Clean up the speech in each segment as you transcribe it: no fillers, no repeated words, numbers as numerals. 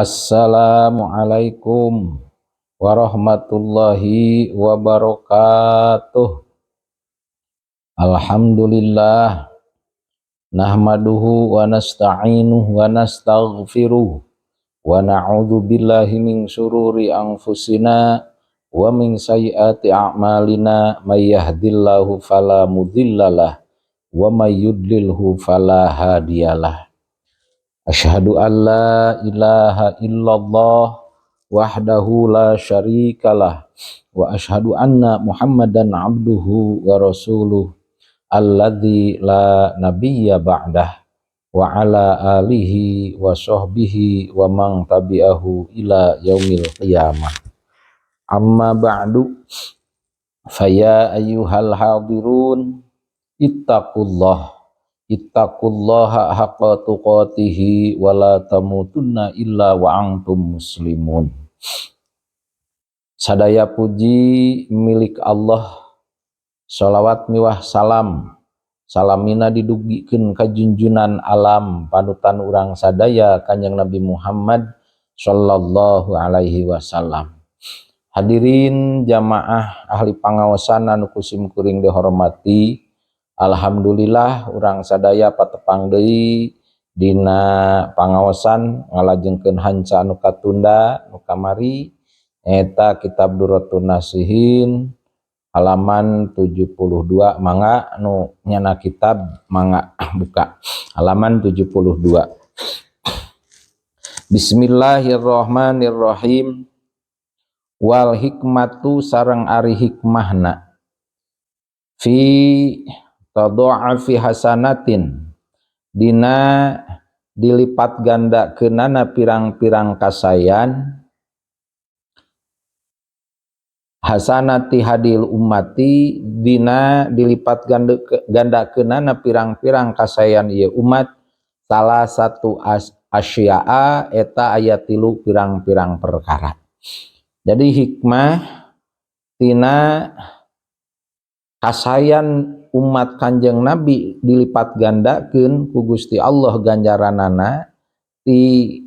Assalamualaikum warahmatullahi wabarakatuh. Alhamdulillah nahmaduhu wa nasta'inuhu wa nastaghfiruh wa na'udzu billahi min syururi anfusina wa min sayyiati a'malina, may yahdihillahu fala mudhillalah wa may yudlilhu fala hadiyalah. Asyhadu an la ilaha illallah wahdahu la syarikalah wa asyhadu anna Muhammadan abduhu wa rasuluh alladzi la nabiyya ba'dah wa ala alihi wa sahbihi wa man tabi'ahu ila yaumil qiyamah. Amma ba'du, faya ayyuhal hadirun, ittaqullah, ittaqullaha haqqa tuqatihi wa la tamutunna illa wa antum muslimun. Sadaya puji milik Allah. Sholawat miwah salam salamina didugikeun ka junjunan alam, panutan urang sadaya, Kanjeng Nabi Muhammad sallallahu alaihi wasallam. Hadirin jamaah ahli pangaosan anu ku sim kuring dihormati, alhamdulillah urang sadaya patepang deui dina pangaosan ngalajengkeun hanca anu katunda nu kamari, eta kitab Durratun Nasihin halaman 72. Mangga nu nyana kitab, mangga buka halaman 72. Bismillahirrahmanirrahim. Wal hikmatu sareng ari hikmahna, fi tadha'afi hasanatin, dina dilipat ganda kenana pirang-pirang kasayan, hasanati hadil ummati, dina dilipat ganda kenana pirang-pirang kasayan ieu umat, salah satu asya'a, eta aya tilu pirang-pirang perkara. Jadi hikmah tina kasayan umat Kanjeng Nabi dilipat gandakeun ku Gusti Allah ganjaranana, ti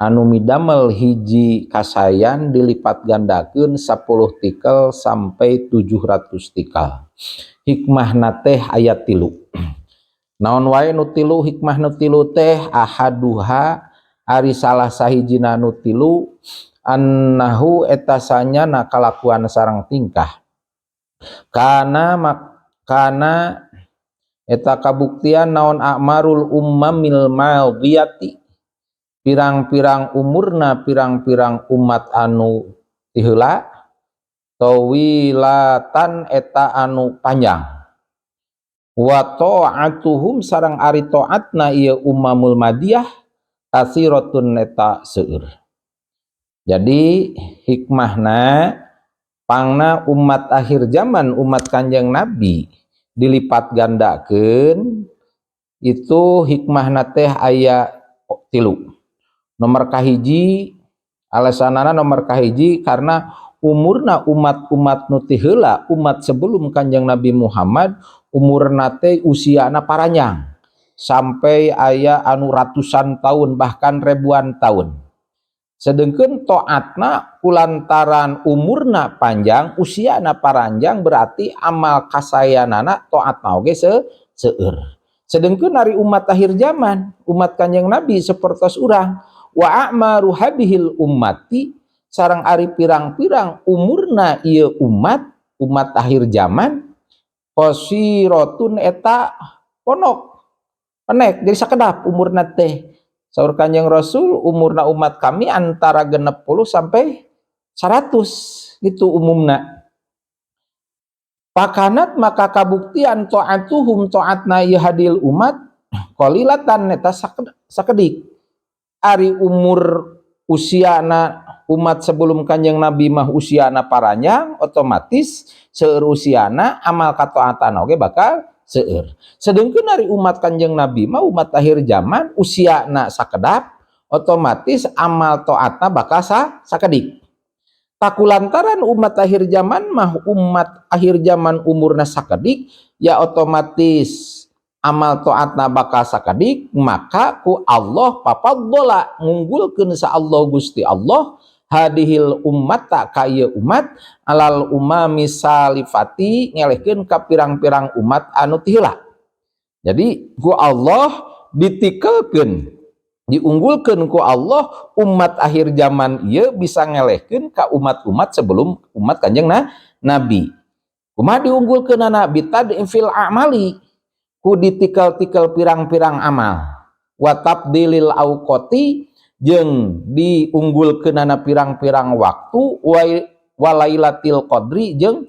anu midamel hiji kasayan dilipat gandakeun 10 tikel sampai 700 tikel. Hikmah teh aya tilu. Naon wae nu tilu? Hikmah nu tilu teh, ahaduha, ari salah sahijina nu tilu, annahu, eta sanyana kalakuan sareng tingkah, kana kana eta kabuktian naon, a'marul ummamil madiyati, pirang-pirang umurna pirang-pirang umat anu tiheula, tawilatan, eta anu panjang, wa ta'atuhum, sareng ari taatna ieu ummamul madiyah, kasiratun, eta seueur. Jadi hikmahna pangna umat akhir zaman, umat Kanjeng Nabi dilipat gandakeun itu hikmahna teh aya tilu. Nomor kahiji alasanana, nomor kahiji karena umurna umat-umat nu heula, umat sebelum Kanjeng Nabi Muhammad, umurna teh usiana paranjang sampai aya anu ratusan tahun, bahkan ribuan tahun. Sedangkan toatna kulantaran umurna panjang, usiana paranjang, berarti amal kasayanana, toatna oge seueur. Sedangkan dari umat akhir zaman, umat Kanjeng Nabi sepertos urang, wa a'maru hadihil ummati, sareng ari pirang-pirang umurna ieu umat, umat akhir zaman, qasirotun, eta pondok penek, jadi sakedap umurna teh. Saur Kanjeng Rasul, umurna umat kami antara 60 sampai 100 gitu umumna. Fakanat, maka kabuktian, ta'atuhum, ta'atna ieu hadil umat, qalilatan, eta sakedik. Ari umur usiana umat sebelum Kanjeng Nabi mah usiana paranjang, otomatis seueur usiana, amal kataatan oge bakal seueur. Sedangkan dari umat Kanjeng Nabi mah, umat akhir zaman, usiana sakedap, otomatis amal taatna bakal sakedik. Tah, kulantaran umat akhir zaman mah, umat akhir zaman umurna sakedik, ya otomatis Amal taatna bakal sakedik, maka ku Allah fafadhola ngunggulkeun sa Allah Gusti Allah hadihil ummata ka ieu umat alal umami salifati ngelehkeun ka pirang-pirang umat anu ti heula. Jadi ku Allah ditikelkeun, diunggulkeun ku Allah umat akhir zaman ieu bisa ngelehkeun ka umat-umat sebelum umat Kanjeng Nabi. Kumaha diunggulkeunana? Bitad'ifil a'mali, ku ditikel-tikel pirang-pirang amal, wa tabdilil auqati jeung diunggulkeunana pirang-pirang waktu, wa lailatil qadri jeung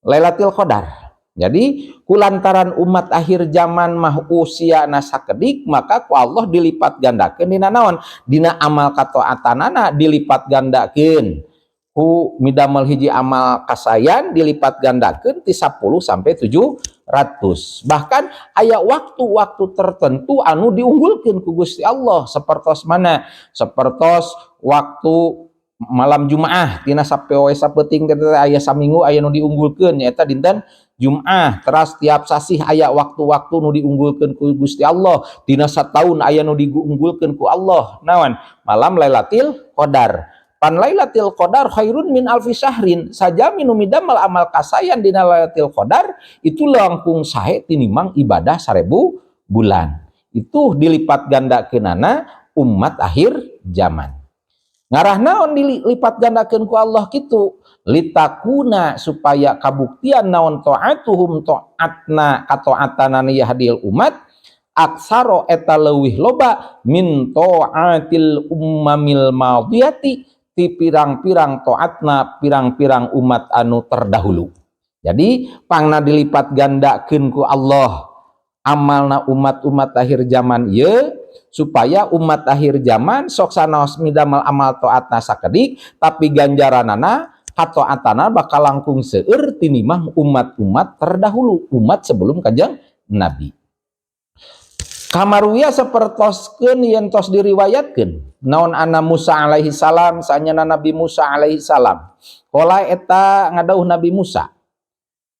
Lailatul Qadar. Jadi kulantaran umat akhir zaman mah usiana sakedik, maka ku Allah dilipat gandakeun dina naon? Dina amal kataatanana dilipat gandakeun. Ku midamel hiji amal kasayan dilipat gandakeun ti 10 sampai 700. Bahkan aya waktu-waktu tertentu anu diunggulkeun ku Gusti Allah, sapertos mana? Sapertos waktu malam Jumaah tina sapoe sapeuting teh aya saminggu aya nu diunggulkeun, nyaeta dinten Jumaah. Teras tiap sasih aya waktu-waktu nu diunggulkeun ku Gusti Allah. Dina sataun aya nu diunggulkeun ku Allah, naon? Malam Lailatul Qadar. Pan Lailatul Qadar khairun min alfi syahrin, sajami nu midamel amal kasayan dina Lailatul Qadar itu langkung sae tinimbang ibadah 1000 bulan. Itu dilipat gandakeunana umat akhir zaman. Ngarah naon dilipat gandakeun ku Allah kitu? Litakuna supaya kabuktian naon ta'atuhum ta'atna kata'atanana hadil umat aksaro eta leuwih loba min ta'atil ummamil madiyati ti pirang-pirang taatna pirang-pirang umat anu terdahulu. Jadi pangna dilipat gandakeun ku Allah amalna umat-umat akhir zaman ieu supaya umat akhir zaman sok sanaos midamel amal taatna sakedik, tapi ganjaranana kata'atana bakal langkung seueur tinimbang umat-umat terdahulu, umat sebelum Kanjeng Nabi. Kamaruya sapertoskeun yen tos diriwayatkeun naon anna Musa alaihi salam sanyana Nabi Musa alaihi salam qala eta ngadauh Nabi Musa.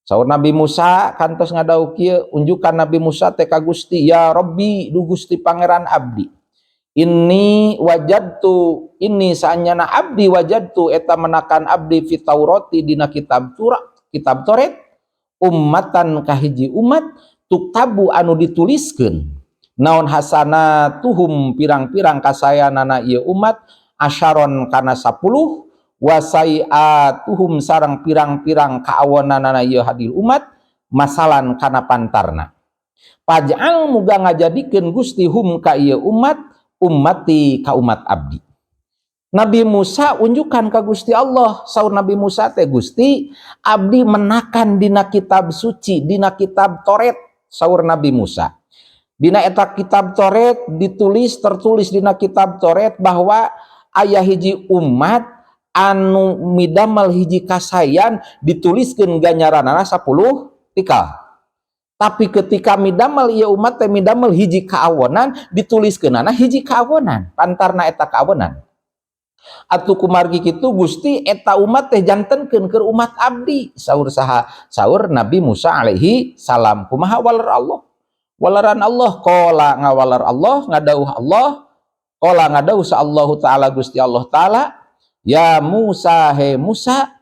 Saur Nabi Musa kantos ngadauh kieu, unjukan Nabi Musa teh ka Gusti, ya Rabbi, du Gusti Pangeran abdi, inni wajadtu, ini sanyana abdi wajadtu eta menakan abdi fi Taurati dina kitab Taurat, kitab Taurat, ummatan kahiji umat tuktabu anu dituliskeun naon hasanatuhum pirang-pirang kasayanana ieu umat asyaron kana 10 wasaiatuhum sareng pirang-pirang kaawonanana ieu hadil umat masalan kana pantarna. Paj'al muga ngajadikeun Gusti hum ka ieu umat ummati ka umat abdi. Nabi Musa unjukan ka Gusti Allah. Saur Nabi Musa teh, Gusti, abdi menakan dina kitab suci, dina kitab Toret. Saur Nabi Musa, dina eta kitab Toret ditulis, tertulis dina kitab Toret bahwa aya hiji umat anu midamel hiji kasayan dituliskeun ganjaranana 10 tikal. Tapi ketika midamel ieu umat teh midamel hiji kaawonan dituliskeunana hiji kaawonan, pantarna eta kaawonan. Atuh kumargi kitu Gusti, eta umat teh jantenkeun keur umat abdi. Saur saha? Saur Nabi Musa alaihi salam. Kumaha waler Allah? Waleran Allah qala ngawaler Allah, ngadauh Allah, qala ngadauh sa Allahu taala Gusti Allah taala, ya Musa, he Musa,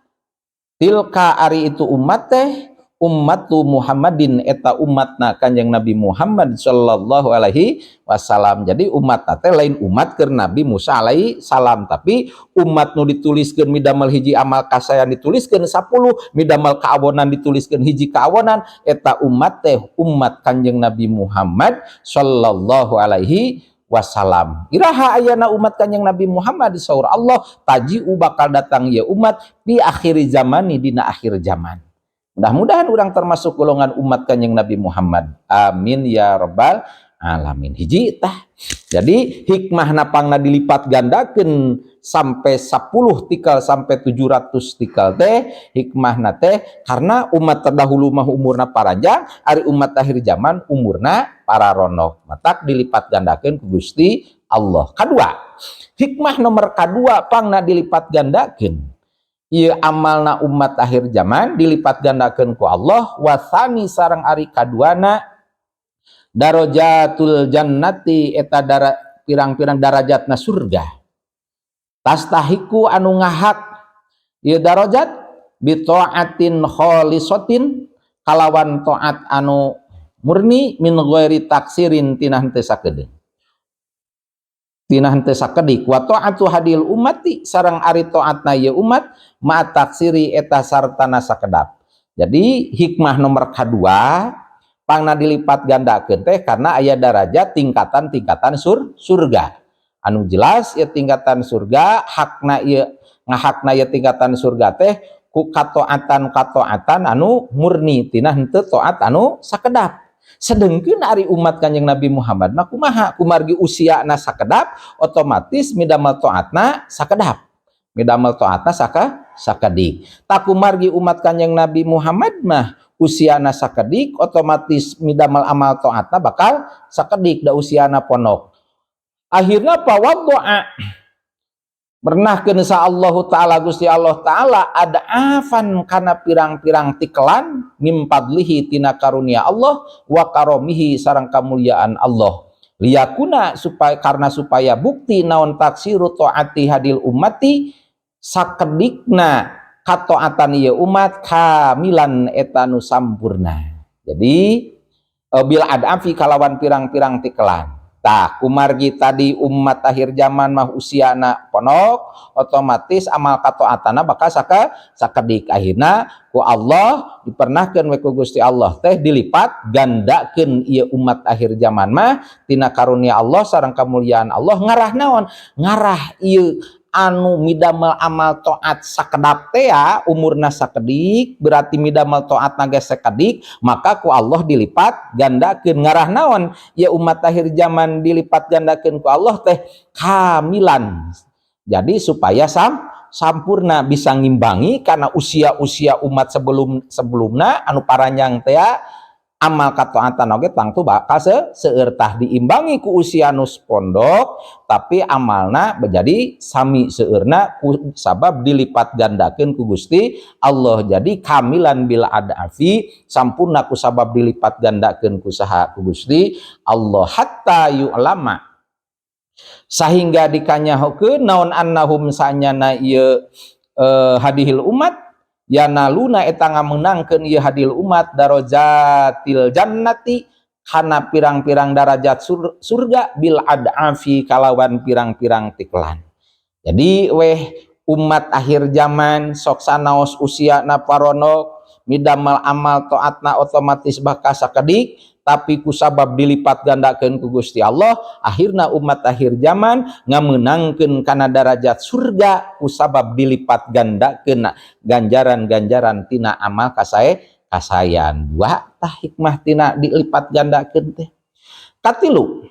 tilka ari itu umat teh ummatu Muhammadin eta umatna Kanjeng Nabi Muhammad sallallahu alaihi wasallam. Jadi umat teh lain umat keur Nabi Musa alaihi salam, tapi umat nu dituliskeun midamel hiji amal kasayan dituliskeun 10, midamel kaawonan dituliskeun hiji kaawonan, eta umat teh umat Kanjeng Nabi Muhammad sallallahu alaihi wasallam. Iraha ayana umat Kanjeng Nabi Muhammad? Saur Allah, taji'u bakal datang ya umat di akhir zamani dina akhir zaman. Mudah-mudahan orang termasuk golongan umat Kanjeng Nabi Muhammad. Amin ya rabbal alamin. Hiji tah. Jadi hikmah napangna dilipat gandakeun sampai 10 tikal sampai 700 tikal teh hikmahna teh karena umat terdahulu mah umurna paranjang, ari umat akhir zaman umurna pararonok. Matak dilipat gandakeun ku Gusti Allah. Kadua, hikmah nomor kadua pangna dilipat gandakeun ieu amalna umat akhir zaman dilipat gandakeun ku Allah, wasani sareng ari kaduana Darajatul jannati eta dara, pirang-pirang darajatna surga. Tastahiku anu ngahak ieu darajat bi taatin khalisatin kalawan taat anu murni, min ghairi taksirin tina henteu sakedeung, tina henteu sakedik. Wa ta'atu hadil ummati sareng ari taatna ieu umat ma taksiri eta sartana sakedap. Jadi hikmah nomor kedua pangna dilipat gandakeun teh karena aya darajat tingkatan-tingkatan surga. Anu jelas ya tingkatan surga hakna ieu, ngahakna ieu tingkatan surga teh ku katoatan katoatan anu murni tina henteu taat anu sakedap. Sedengkeun ari umat Kanjeng Nabi Muhammad mah kumaha? Kumargi usiana sakedap, otomatis midamel taatna sakedap, midamel taatna sakedik. Tah, kumargi umat Kanjeng Nabi Muhammad mah usiana sakedik, otomatis midamel amal taatna bakal sakedik, da usiana pondok. Akhirnya pawaddoa pernahkeun sa Allahu Ta'ala, Gusti Allah Ta'ala, ad'afan kana pirang-pirang tikelan, mim fadlihi tina karunia Allah, wa karomihi sareng kamuliaan Allah, liyakuna supaya, karena supaya bukti naon, taksiru taati hadil ummati sakedikna kataatan ieu umat, kamilan eta nu sampurna. Jadi bil ad'afi kalawan pirang-pirang tikelan. Tah, kumargi tadi umat akhir zaman mah usiana pondok, otomatis amal kataatana bakal sakedik. Akhirna ku Allah dipernahkeun we ku Gusti Allah teh dilipat gandakeun ieu umat akhir zaman mah tina karunia Allah sareng kemuliaan Allah. Ngarah naon? Ngarah ieu anu midamel amal taat sakedap teh ya, umurna sakedik berarti midamel taat ge sakedik, maka ku Allah dilipat gandakeun. Ngarah naon ya umat akhir zaman dilipat gandakeun ku Allah teh? Kamilan, jadi supaya sampurna, bisa ngimbangi karena usia-usia umat sebelumna anu paranjang teh amal kataatan oge tangtu bakal seueur. Tah, diimbangi ku usia nu pondok tapi amalna menjadi sami seueurna ku sabab dilipat gandakeun ku Gusti Allah. Jadi kamilan bil ad'afi, sampurna ku sabab dilipat gandakeun ku saha? Ku Gusti Allah. Hatta yu'lama sahingga dikanyahokeun naon, annahum sanyana ieu hadihil umat, yanaluna eta ngamenangkeun ieu hadil umat, darajatil jannati kana pirang-pirang darajat surga, bil ad'afi kalawan pirang-pirang tiklan. Jadi weh umat akhir zaman sok sanaos usia na paronok, midamel amal taatna otomatis bakal sakedik, tapi kusabab dilipat gandakeun ku Gusti Allah, akhirna umat akhir zaman ngamenangkeun kana darajat surga kusabab dilipat gandakeun ganjaran-ganjaran tina amal kasayan. Dua tah hikmah tina dilipat gandakeun teh. Katilu,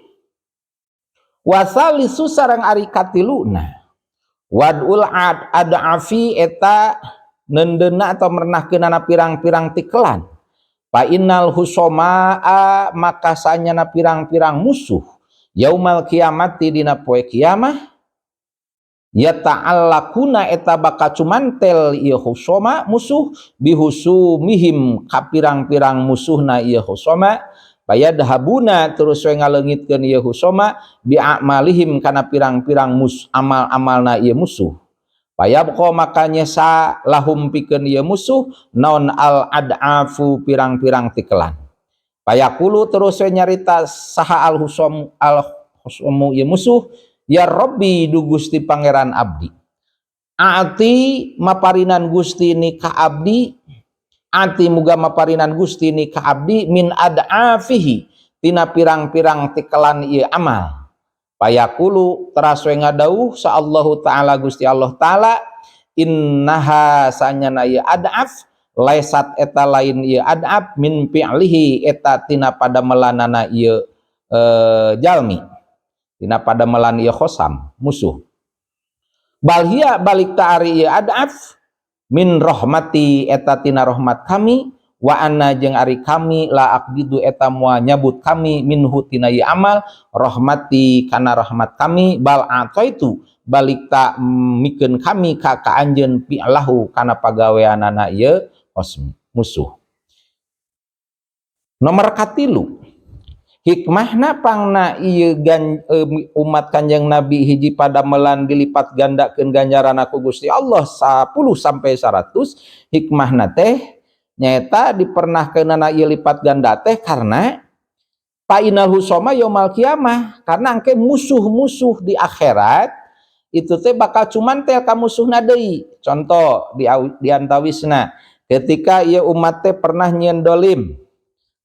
wasalisu sareng ari katiluna, wadul ad'afi eta nendeuna atau merenahkeunana pirang-pirang tikelan. Fa innal husomaa maka sanyana pirang-pirang musuh, yaumal kiamati dina poe kiamah, yata'allaquna eta bakal cumantel ieu husoma musuh, bihusumihim ka pirang-pirang musuhna ieu husoma. Fayadhabuna terus we ngaleungitkeun ieu husoma, bi'amalihim kana pirang-pirang amal-amalna ieu musuh. Fayabqa maka nyesa, lahum pikeun ieu musuh naon, al ad'afu pirang-pirang tikelan. Fayaqulu terus we nyarita saha al husum al husumu ieu musuh, ya Rabbi du Gusti Pangeran abdi, ati maparinan Gusti ni ka abdi, ati muga maparinan Gusti ni ka abdi, min ad'afihi tina pirang-pirang tikelan ieu amal. Fayaqulu teras we ngadauh sa Allahu Ta'ala, Gusti Allah Ta'ala, innaha sanyana ieu ad'af, laisat eta lain ieu ad'af, min fi'lihi eta tina padamelanana ieu jalmi, tina padamelan ieu khosam musuh, bal hiya balik ta ari ieu ad'af, min rahmati eta tina rahmat kami, wa anna jeung ari kami, la aqbidu eta moal nyabut kami, minhu tina ieu amal, rahmati kana rahmat kami, bal itu balik ta mikeun kami ka anjeun, fi'lahu kana pagaweanana ieu musuh. Nomor 3. Hikmahna pangna ieu umat Kanjeng Nabi hiji padamelan dilipat gandakeun ganjaran ku Gusti Allah 10 sampai 100. Hikmahna teh nyaeta dipernahkeunana ieu lipat ganda teh karena fa innal khusoma yaumal kiamah, karena engke musuh-musuh di akhirat itu teh bakal cumantel ka musuhna deui. Contoh di antawisna, ketika ieu umat teh pernah nyieun dolim,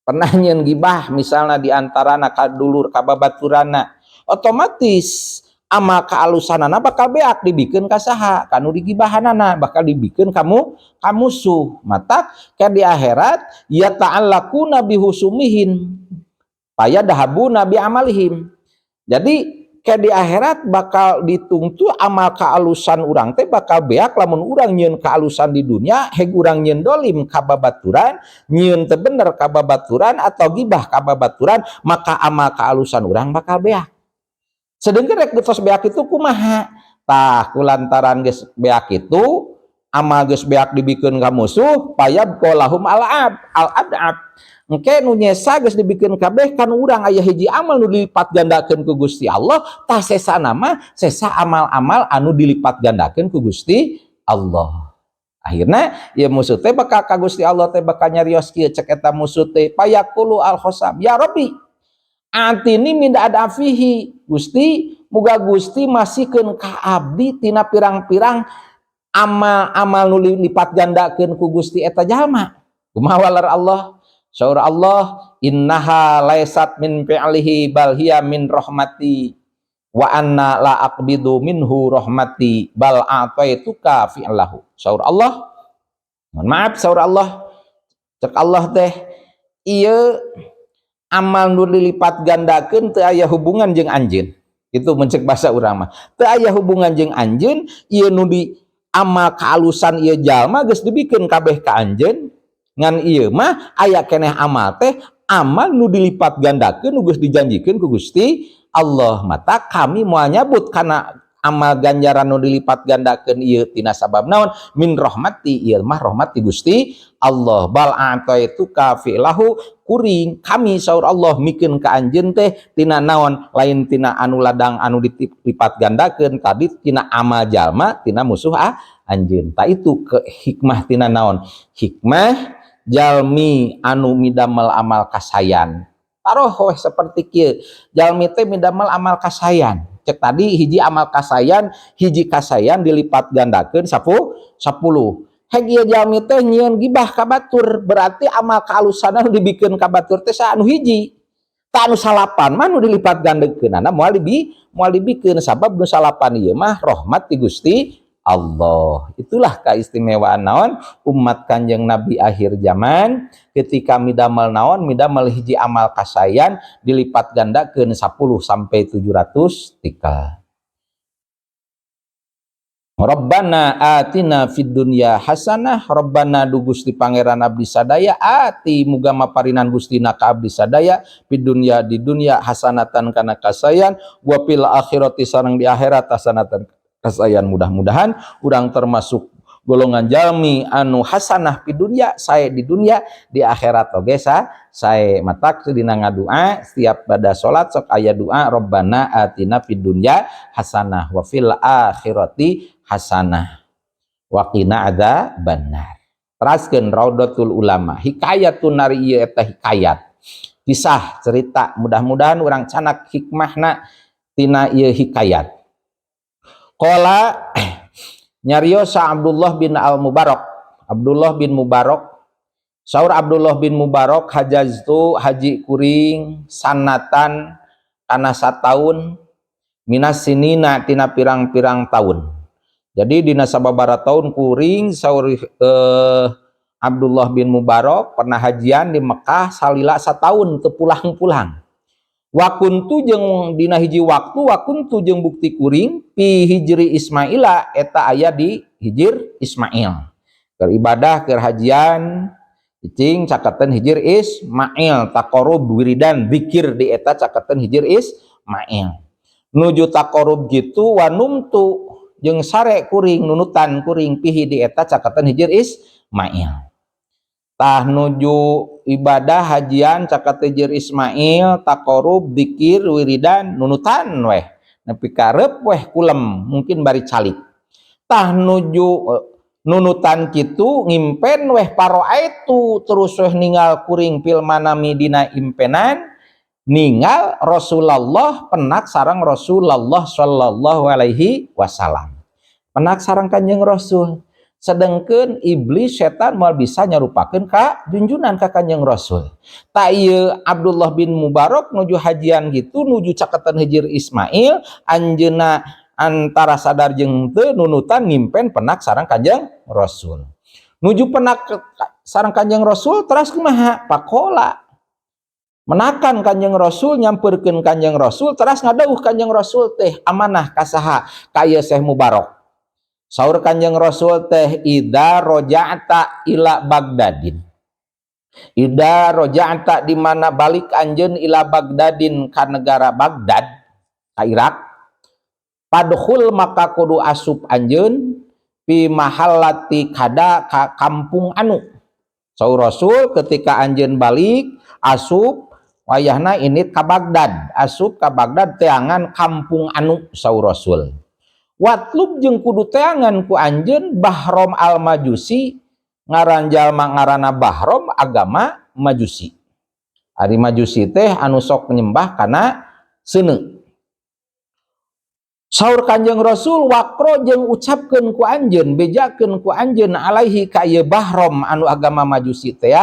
pernah nyieun gibah misalnya di antarana ka dulur, ka babaturana, otomatis amal kaalusanana bakal beak dibikeun ka saha? Ka nu digibahanana, bakal dibikeun ka musuh. Matak ke di akhirat yata'allaquna bihusumihim fayadhabuna bi amalihim. Jadi ke di akhirat bakal ditungtu amal kaalusan urang teh bakal beak. Lamun urang nyieun kaalusan di dunia, heg urang nyieun dolim ka babaturan, nyieun teu bener ka babaturan, atau gibah ka babaturan, maka amal kaalusan urang bakal beak. Sedengkeun rek tos beak itu kumaha? Tah, kulantaran geus beak itu, amal geus beak dibikeun ka musuh, fayabqa lahum al al adab. Engke nu nyesa geus dibikeun kabeh kan urang aya hiji amal nu dilipat gandakeun ku Gusti Allah. Tah, sesa nama sesa amal-amal anu dilipat gandakeun ku Gusti Allah. Akhirnya ya musuh teh bakal ka Gusti Allah teh bakal nyarios kieu, cek eta musuh teh, fayaqulu al khosam, ya Rabbi atini min adafihi. Gusti, muga Gusti masihkeun ka abdi tina pirang-pirang amal-amal nu dilipat gandakeun ku Gusti eta jalma. Kumaha waler Allah? Saur Allah, innaha laisat min fi'lihi bal hiya min rahmati wa anna la aqbidu minhu rahmati bal a'taituka fi'lahu. Saur Allah, mohon maaf, saur Allah, cek Allah teh, ieu amal nu dilipat gandakeun teu aya hubungan jeung anjeun. Itu mun cek bahasa urang mah teu aya hubungan jeung anjeun. Ieu nu di amal kaalusan ieu jalma geus dibikeun kabeh ka anjeun, ngan ieu mah aya keneh amal teh amal nu dilipat gandakeun nu geus dijanjikeun ku Gusti Allah. Mata kami moal nyabut kana amal ganjaran nu dilipat gandakeun ieu tina sabab naon? Min rahmati, ieu mah rahmat ti Gusti Allah. Bal a'taituka fi'lahu, kuring kami, saur Allah, mikeun ka anjeun teh tina naon? Lain tina anu ladang anu dilipat gandakeun tadi, tina amal jalma tina musuh anjeun. Ta itu ke hikmah tina naon? Hikmah jalmi anu midamel amal kasayan. Taruh weh seperti kieu, jalmi teh midamel amal kasayan. Cek tadi hiji amal kasayan, hiji kasayan dilipat gandakeun 10. Heg ieu jalmi teh nyieun gibah ka batur, berarti amal kaalusanna nu dibikeun ka batur teh anu hiji. Tah, anu salapan mah nu dilipat gandakeunana moal dibikeun, sabab nu salapan ieu mah rahmat ti Gusti Allah. Itulah keistimewaan naon? Umat Kanjeng Nabi akhir zaman ketika midamel naon? Midamel hiji amal kasayan dilipat gandakeun 10 sampai 700 tikal. Rabbana atina fid dunya hasanah. Rabbana, du Gusti Pangeran abdi sadaya, ati, muga maparinan Gustina ka abdi sadaya, fid dunya, di dunya, hasanatan, kana kasayan, wa fil akhirati, sareng di akhirat, hasanatan, kasayan. Mudah-mudahan urang termasuk golongan jalmi anu hasanah di dunia, sae di dunia, di akhirat oge sae. Matak dina ngadua setiap pada salat sok aya doa Rabbana atina fid dunya hasanah wa fil akhirati hasanah wa qina adzabannar. Teraskeun Raudatul Ulama, hikayatun, nari ieu eta hikayat, kisah cerita. Mudah-mudahan urang canak hikmahna tina ieu hikayat. Qala, nyarios Abdullah bin Al Mubarak, Abdullah bin Mubarak. Saur Abdullah bin Mubarak, hajaztu, haji kuring, sanatan, kana sataun, minas sinina, tina pirang-pirang tahun. Jadi dina sababaraha tahun kuring, saur Abdullah bin Mubarak, pernah hajian di Mekah salila satahun teu pulang-pulang. Wakuntu, jeung dina hiji waktu, wakuntu, jeung bukti kuring, fi hijri Ismaila, eta aya di hijir Ismail. Keur ibadah, keur hajian cicing caketan hijir Ismail, taqarrub, wiridan, zikir di eta caketan hijir Ismail. Nuju taqarrub gitu, wanumtu, jeung sare kuring, nunutan kuring, fihi, di eta caketan hijir Ismail. Tah, nuju ibadah hajian caket Hijir Ismail, takorub, dikir, wiridan, nunutan weh nepi karep weh kulem, mungkin bari calik. Tah, nuju nunutan kitu ngimpen weh, itu terus weh ningal kuring fil manami dina impenan, ningal Rasulullah penak sareng Rasulullah Shallallahu Alaihi Wasallam, penak sareng Kanjeng Rasul. Sedangkan iblis setan mau bisa nyarupakeun ka junjunan ka Kanjeng Rasul. Tah, ieu Abdullah bin Mubarak nuju hajian gitu, nuju caketan Hijir Ismail, anjeuna antara sadar jeung teu nunutan ngimpen penak sareng Kanjeng Rasul. Nuju penak sareng Kanjeng Rasul, teras kumaha? Faqola, menakan Kanjeng Rasul, nyamperkeun Kanjeng Rasul, teras ngadauh Kanjeng Rasul teh amanah ka saha? Ka ieu Syekh Mubarak. Saur Kanjeng Rasul teh, "Idza roja'ta ila Baghdadin." Idza roja'ta, di mana balik anjeun, ila Baghdadin, ka negara Baghdad, ka Irak. Fadkhul, maka kudu asup anjeun, fi mahallati kada, ka kampung anu. Saur Rasul, ketika anjeun balik asup wayahna ini ka Baghdad, asup ka Baghdad, teangan kampung anu, saur Rasul. Watlub, jeung kudu teangan ku anjeun, Bahrom al-Majusi, ngaran jalma ngaranna Bahrom, agama Majusi. Ari Majusi teh anu sok menyembah kana seuneu. Saur Kanjeng Rasul, waqro, jeung ucapkeun ku anjeun, bejakeun ku anjeun, alaihi, ka ieu Bahrom anu agama Majusi teh,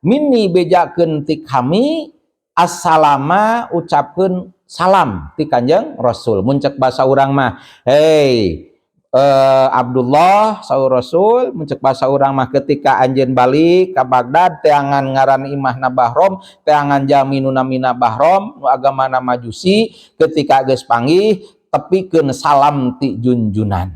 minni, bejakeun ti kami, assalama, ucapkeun salam ti Kanjeng Rasul. Mun cek bahasa urang mah, "Hei Abdullah," saur Rasul, mun cek bahasa urang mah, "ketika anjeun balik ka Baghdad, teangan ngaran imahna Bahrom, teangan jalmi nu namina Bahrom nu agamana Majusi. Ketika geus panggih, tepikeun salam ti junjunan.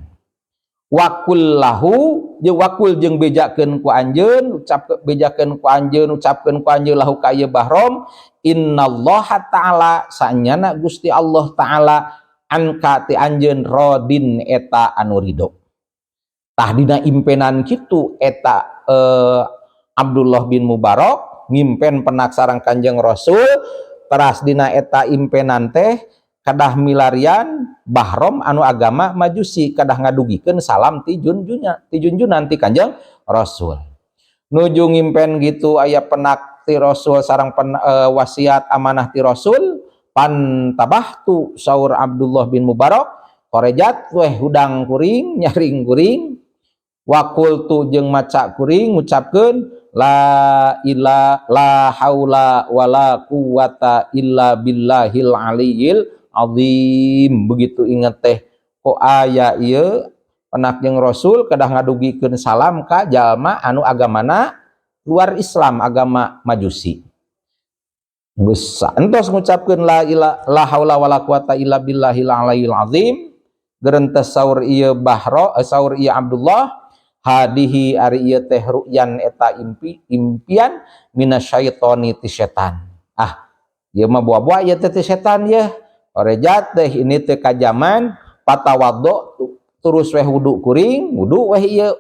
Waqul lahu, jeung waqul, jeung bejakeun ku anjeun, ucap bejakeun ku anjeun, ucapkeun ku anjeun, lahu, ka ieu Bahrom, innallaha ta'ala, sanyana Gusti Allah ta'ala, anka, ti anjeun, rodin, eta anu ridho." Tah, dina impenan kitu eta Abdullah bin Mubarak ngimpen penak sareng Kanjeng Rasul. Teras dina eta impenan teh kadah milarian Bahrom anu agama Majusi, kadah ngadugikeun salam ti junjunya, ti junjunan, ti Kanjeng Rasul. Nuju ngimpen gitu aya penak ti Rasul sareng wasiat amanah ti Rasul. Fantabahtu, saur Abdullah bin Mubarak, korejat weh hudang kuring, nyaring kuring, waqultu, jeung maca kuring, ngucapkeun, la ila la haula wala quwata illa billahil aliyil azim. Begitu inget teh, kok aya ieu penak jeung Rasul, kedah ngadugikeun salam ka jalma anu agamana luar Islam, agama Majusi. Geus entos ngucapkeun la ila la haula wala quwata illa billahil aliyil azim, gerentes saur ieu Bahro, saur ieu Abdullah, hadihi, ari ieu teh, ru'yan, eta impian, minasyaitoni, ti setan. Ah, ieu mah buah-buah ieu teh ti setan ye. Orejat teh ini teh ka zaman, fatawaddo, terus weh wudu kuring, wudu weh ieu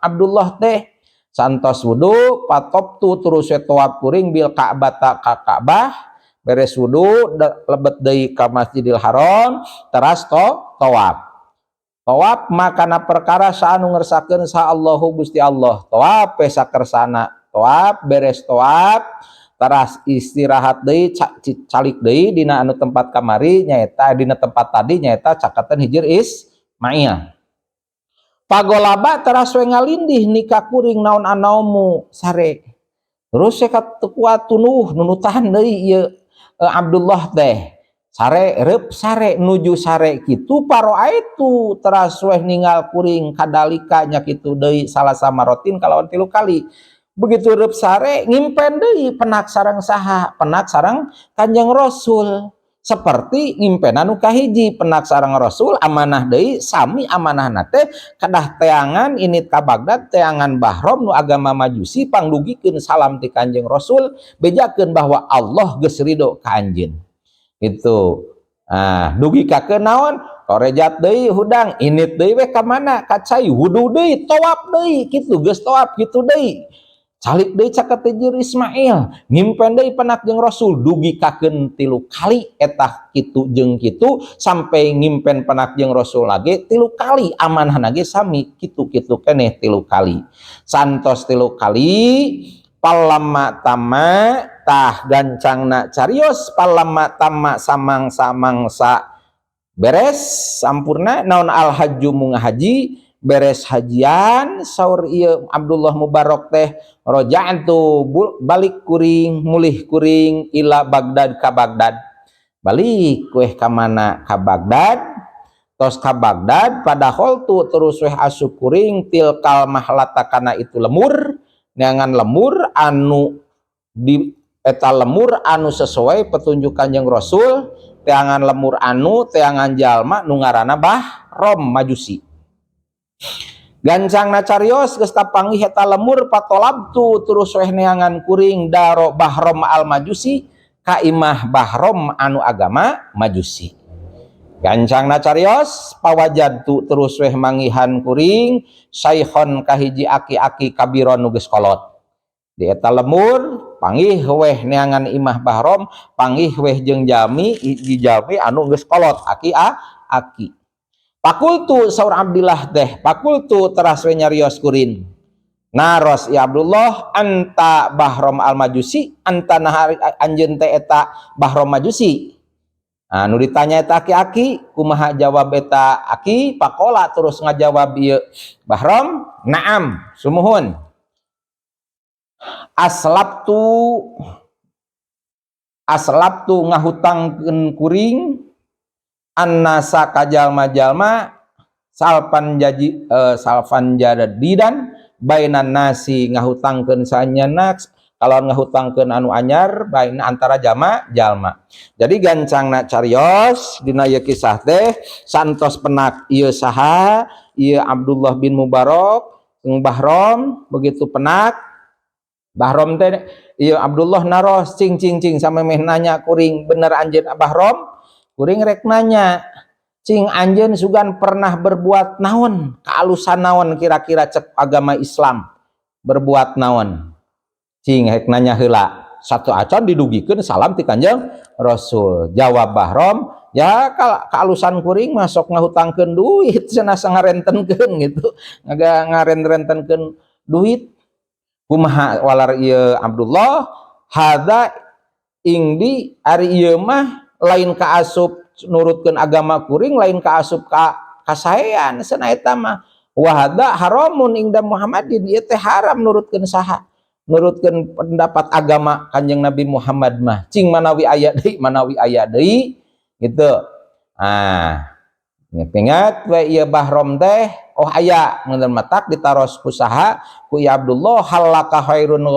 Abdullah teh. Santos wudu, fatoftu, terus we tawaf kuring, bil Ka'bata, ka Ka'bah. Beres wudu, lebet deui ka Masjidil Haram, teras to tawaf. Tawaf makana perkara anu ngersakeun sa Allahu, Gusti Allah. Tawaf we sakersana tawaf. Beres tawaf, teras istirahat deui, calik deui dina anu tempat kamari, nyaeta dina tempat tadi, nyaeta cakatan Hijir Ismail. Fagolaba, teras we ngalindih ni ka kuring naon annaumu, sare. Terus saya kuat tunuh nunutan deui ieu Abdullah teh sare, reup sare. Nuju sare kitu, itu teras weh ningal kuring kadalika, nya kitu deui, salasa marotin, kalawan 3 kali. Begitu reup sare, ngimpen deui penak sareng saha? Penak sareng Kanjeng Rasul, seperti ngimpen anu kahiji, penak sareng Rasul. Amanah deui, sami amanah teh kedah teangan ini ka Baghdad, teangan Bahrom nu agama Majusi, pangdugikeun salam ti Kanjeng Rasul, bejakeun bahwa Allah geus ridho ka anjeun itu. Ah, dugi ka naon, korejat deui hudang, init deui we ka mana? Ka cai, wudu deui, tawaf deui kitu. Geus tawaf kitu deui. Calik deui caket Hijir Ismail, ngimpen deui penak jeung Rasul, dugi kakeun 3 kali eta kitu jeung kitu sampai ngimpen penak jeung Rasul lagi 3 kali, amanahna ge sami kitu-kitu keneh 3 kali. Santos 3 kali palama tama tah gancangna carios, palama tama samang-samangsa beres sampurna naon al hajju munga haji, beres hajian saur ieu Abdullah Mubarak teh roja'tu balik kuring mulih kuring ila Baghdad ka Baghdad, balik weh ka mana ka Baghdad, tos ka Baghdad padahal tu terus weh asup kuring tilkal mahlata kana itu lemur, neangan lemur anu di eta lemur anu sesuai petunjuk Kanjeng Rasul, teangan lemur anu teangan jalma nu ngaranna Bahrom Majusi. Gancang nacarios geus tapanggih eta lemur patolabtu terus weh neangan kuring daro Bahrom al Majusi ka imah Bahrom anu agama Majusi. Gancang nacarios pawajadtu terus weh mangihan kuring saikhon kahiji aki-aki kabiron nu geus kolot. Di eta lemur panggih weh neangan imah Bahrom, panggih weh jeung jami hiji jami anu geus kolot aki aki. Pakultu saur Abdillah teh, pakultu teras we nyarios kurin. Naros ya Abdullah anta Bahrom al-Majusi, anta nahari anjeun teh eta Bahrom Majusi. Nah, nu ditanya eta aki-aki, kumaha jawab eta aki? Pakola terus ngajawab ieu Bahrom, na'am, sumuhun. Aslabtu aslabtu ngahutangkeun kuring annasa ka jalma-jalma salpan jaji, salfan jadidan bainan nasi ngahutangkeun sanyana kalau ngahutangkeun anu anyar baina antara jama jalma. Jadi gancangna carios dina ieu kisah teh santos penak ieu saha ieu Abdullah bin Mubarak jeung Bahrom, begitu penak Bahrom teh ieu Abdullah naros cing cing cing samemeh nanya kuring bener anjeun Bahrom, kuring rek nanya cing anjeun sugan pernah berbuat naon kaalusan naon kira-kira cek agama Islam berbuat naon, cing rek nanya heula satu acan didugikeun salam ti Kanjeng Rasul. Jawab Bahrom, ya kaalusan kuring masuk ngahutangkeun duit cenah ngarentenkeun gitu, ngaren-rentenkeun duit. Kumaha walar ieu Abdullah, hadza ingdi ari ieu mah lain kaasup nurutkeun agama kuring, lain kaasup ka kasaean cenah eta mah. Wa hadza haramun inda Muhammadin, ieu teh haram nurutkeun saha, nurutkeun pendapat agama Kanjeng Nabi Muhammad mah. Cing manawi aya deui, manawi aya deui gitu. Ah, ingat we ieu Bahrom teh, oh aya ngeundeun matak ditaros ku saha ku ieu Abdullah, halaka khairun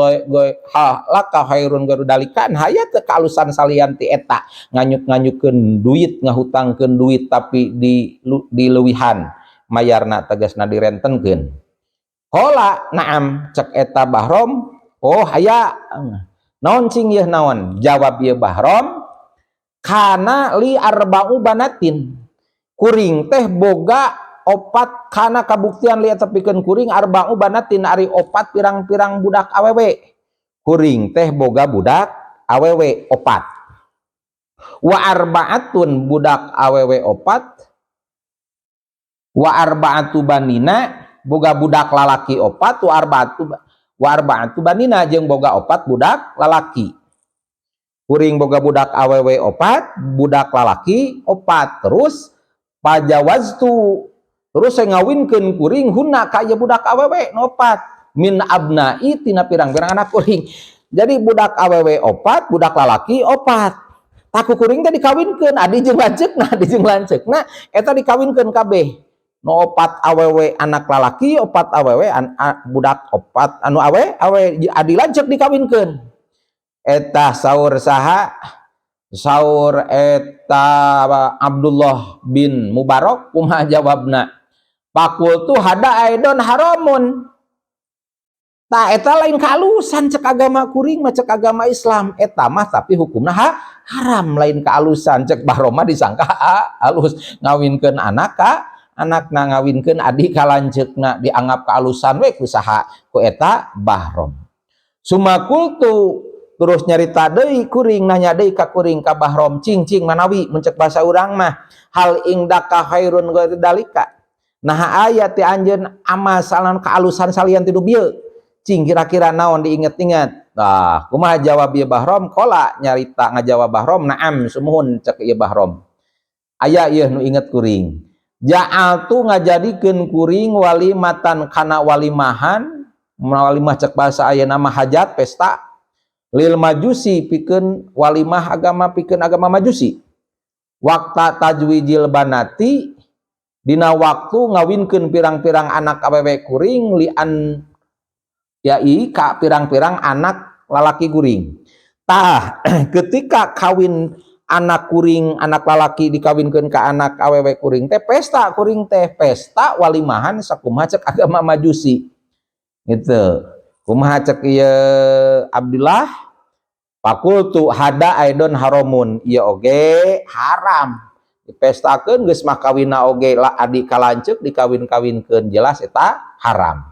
halaka khairun garudalikan haya teu kaalusan salian ti eta nganyuk-nganyukkeun duit ngahutangkeun duit tapi di dileuwihan mayarna tegasna direntenkeun. Qala na'am cek eta Bahrom, oh aya naon cing ieu naon? Jawab ieu Bahrom, kana li arba'u banatin, kuring teh boga opat, kana kabuktian lihat tepikeun kuring arba'u banatin ari opat pirang-pirang budak awewe, kuring teh boga budak awewe opat, wa arba'atun budak awewe opat, wa arba'atu banina boga budak lalaki opat, wa arba'atu banina jeung boga opat budak lalaki. Kuring boga budak awewe opat, budak lalaki opat, terus pajawaztu terus saya ngawinkeun kuring hunna ka ieu budak awewe nu opat min abnai tina pirang-pirang anak kuring. Jadi budak awewe opat, budak lalaki opat. Taku kuring teh dikawinkeun adi jeung lanceukna, adi jeung lanceukna eta dikawinkeun kabeh. Nu opat awewe anak lalaki, opat awewe budak opat anu awe adi lanceuk dikawinkeun. Eta saur saha? Saur eta Abdullah bin Mubarak kumaha jawabna? Fakultu hada aidon haramun. Tah eta lain kaalusan cek agama kuring mah, cek agama Islam eta mah tapi hukumna haram lain kaalusan. Cek Bahrom mah disangka halus ngawinkeun anak ka anakna, ngawinkeun adi ka lanceukna dianggap kaalusan we ku saha, ku eta Bahrom. Tsumma qultu, terus nyarita deui kuring, nanya deui ka kuring ka Bahrom, "Cing, cing manawi," mun cek bahasa urang mah, "hal indaka khairun ghairi dalika?" Nah, aya ti anjeun amal salan kaalusan salian ti bieu? Cing, kira-kira naon diinget-inget. Tah, kumaha jawab ieu Bahrom? Qala, nyarita ngajawab Bahrom, "Na'am, sumuhun," cek ieu Bahrom, "aya ieu nu inget kuring. Ja'altu, ngajadikeun kuring, walimatan kana walimahan." Walimah cek bahasa ayeuna mah hajat, pesta. Lil majusi, pikeun walimah agama, pikeun agama Majusi. Waqta tajwijil banati, dina waktu ngawinkeun pirang-pirang anak awewe kuring, li an yai, ka pirang-pirang anak lalaki kuring. Tah, ketika kawin anak kuring, anak lalaki dikawinkeun ke anak awewe kuring teh, pesta kuring teh, pesta walimahan sakumaha cek agama Majusi gitu. Kumaha cek ieu Abdullah? Faqultu hada aidon haramun, ieu oge haram dipestakeun. Geus mah kawinna oge la adik ka lanceuk dikawin-kawinkeun, jelas eta haram.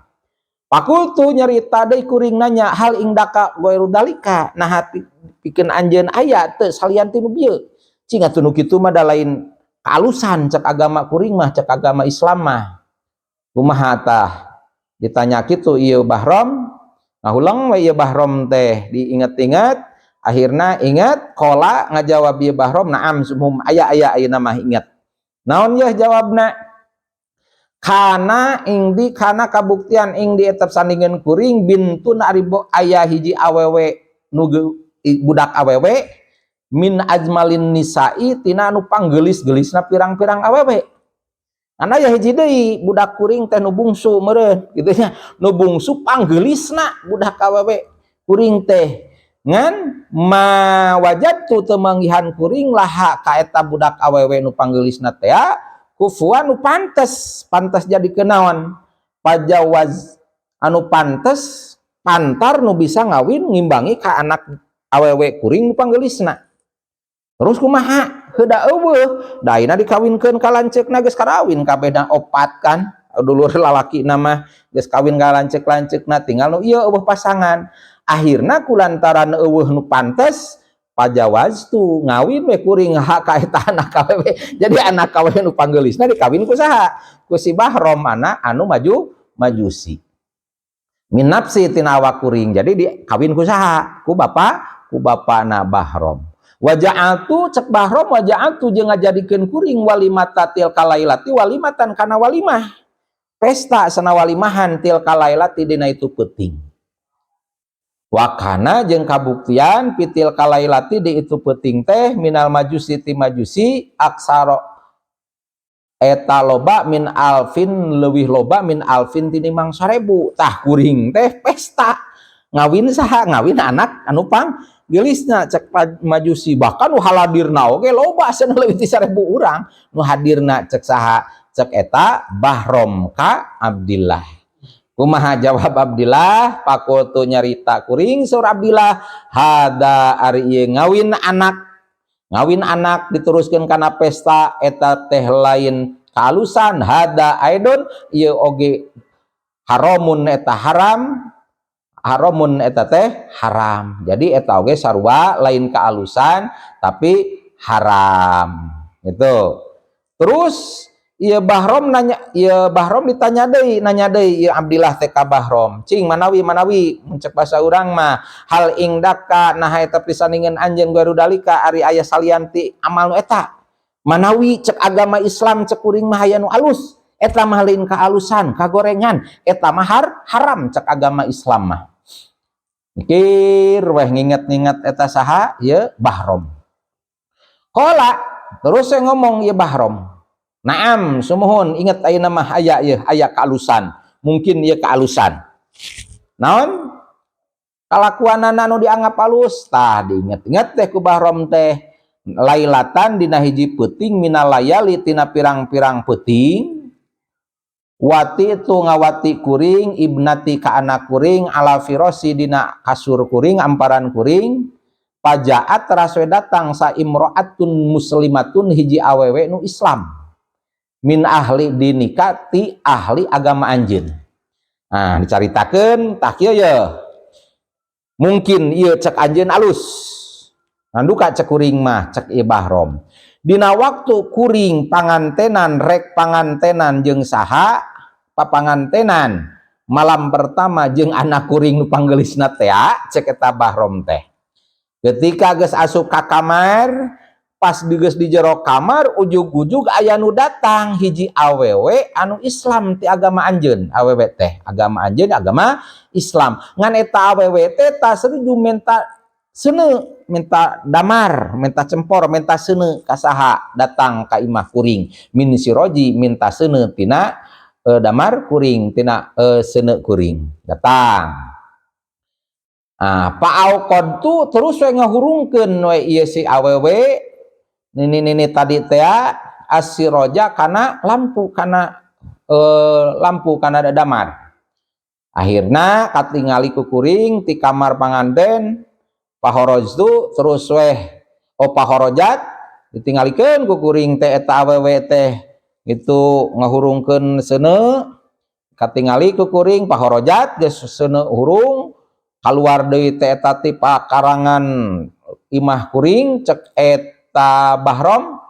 Faqultu, nyarita deui kuring nanya, "Hal indaka ghairu dalika?" Nah, pikeun anjeun aya teu salian ti nu bieu? Cing atuh nu kitu mah da lain kaalusan cek agama kuring mah, cek agama Islam mah. Kumaha tah ditanya kitu ieu Bahrom? Ngahuleng we ieu Bahrom teh, diinget-inget, akhirna inget. Qala, ngajawab ieu Bahrom, "Na'am, sumuhun, aya, aya, ayeuna mah inget." Naon yeuh jawabna? Kana indi, kana kabuktian indi etep sandingan kuring, bintun ari aya hiji awewe nu budak awewe, min ajmalin nisa'i, tina anu panggelis-gelisna pirang-pirang awewe. Karena ya hiji deui budak kuring teh nu bungsu meureun gitu nya, nu bungsu panggelisna budak awewe kuring teh. Ngan ma wajadtu, teu manggihan kuring, laha ka eta budak awewe nu panggelisna teh kufuan nu pantes, pantes jadi kenaon pajawaz, anu pantes pantar nu bisa ngawin ngimbangi ka anak awewe kuring nu panggelisna. Terus kumaha? Heuda euweuh daina dikawinkeun ka lanceukna, geus karawin kabehna opat kan dulur lalaki nama geus kawin ka lanceuk-lanceukna, tinggal nu ieu euweuh pasangan. Akhirna kulantaran euweuh nu pantes, pajawaztu, ngawin we kuring hak ka eta anak awewe. Jadi anak awewe nu panggelisna dikawin ku saha? Ku si Bahrom, anak anu maju Majusi. Min nafsi, tina awak kuring. Jadi dikawin ku saha? Ku bapak, ku bapana Bahrom. Waja'altu, cek Bahrom, waja'altu, jeung ngajadikeun kuring, walimata tilka lailati, walimatan kana walimah, pesta sana walimahan, tilka lailati, dina itu peuting. Wakana, jeung kabuktian, fi tilka lailati, di itu peuting teh, minal majusi, ti Majusi, aksaro, eta loba, min alfin, leuwih loba, min alfin, tinimang 1000. Tah, kuring teh pesta ngawin saha? Ngawin anak anu pang gelisna cek Majusi. Bahkan nu haladirna oge loba cenah, leuwih ti 1000 urang nu hadirna cek saha? Cek eta Bahrom ka Abdillah. Kumaha jawab Abdillah? Faqultu, nyarita kuring saur Abdillah, hada, ari ieu ngawin anak, ngawin anak diteruskeun kana pesta eta teh lain kaalusan. Hada aidon, ieu oge, haramun, eta haram, haramun, eta teh haram. Jadi eta oge sarua lain kaalusan tapi haram gitu. Terus ieu Bahrom nanya, ieu Bahrom ditanya deui, nanya deui ieu Abdillah teh ka Bahrom, "Cing manawi, manawi," mun cek bahasa urang mah, "hal indaka, nah eta pisandingan anjeun, ghairu dalika, ari aya salian ti amal nu eta? Manawi cek agama Islam, cek kuring mah aya nu alus. Eta mah lain kaalusan, kagorengan, eta mah haram cek agama Islam mah." Mikir weh, nginget-nginget eta saha ieu Bahrom. Qala, terus saya ngomong ieu Bahrom, "Naam, sumuhun, inget ayeuna mah aya ieu, aya kaalusan. Mungkin ieu kaalusan." Naon kalakuanana nu dianggap alus? Tah, diinget-inget teh ku Bahrom teh, lailatan, dina hiji peuting, minal layali, tina pirang-pirang peuting, wati itu ngawati kuring, ibnati, ka anak kuring, ala firosi, dina kasur kuring, amparan kuring. Pajaat, teras we datang sa imro'atun muslimatun, hiji awewe nu Islam, min ahli dinika, ti ahli agama anjeun. Nah, dicaritakeun tah kieu ye. Mungkin ieu cek anjeun alus. Ngan cek kuring mah, cek ieu Bahrom, dina waktu kuring pangantenan, rek pangantenan jeung saha, papangantenan malam pertama jeung anak kuring nu panggelisna teh, cek eta Bahrom teh, ketika geus asup ka kamar, pas geus di jero kamar, ujug-ujug aya nu datang, hiji awewe anu Islam ti agama anjeun. Awewe teh agama anjeun agama Islam, ngan eta awewe teh taseriju minta seuneu, minta damar, minta cempor, minta seuneu ka saha. Datang ka imah kuring min siroji, minta seuneu tina damar kuring, tina seuneu kuring datang. Ah, tu terus we ngahurungkeun we ieu si awewe nini nini tadi teh asiroja kana lampu, kana lampu, kana damar. Akhirna katingali ku kuring ti kamar panganten, pahorojtu, terus weh, oh, pahorojat, ditinggalikeun ku kuring teh eta awewe teh itu ngahurungkeun seuneu. Katingali ku kuring, pahorojat, geus seuneu hurung, keluar deui teh eta ti pakarangan imah kuring, cek eta Bahrom.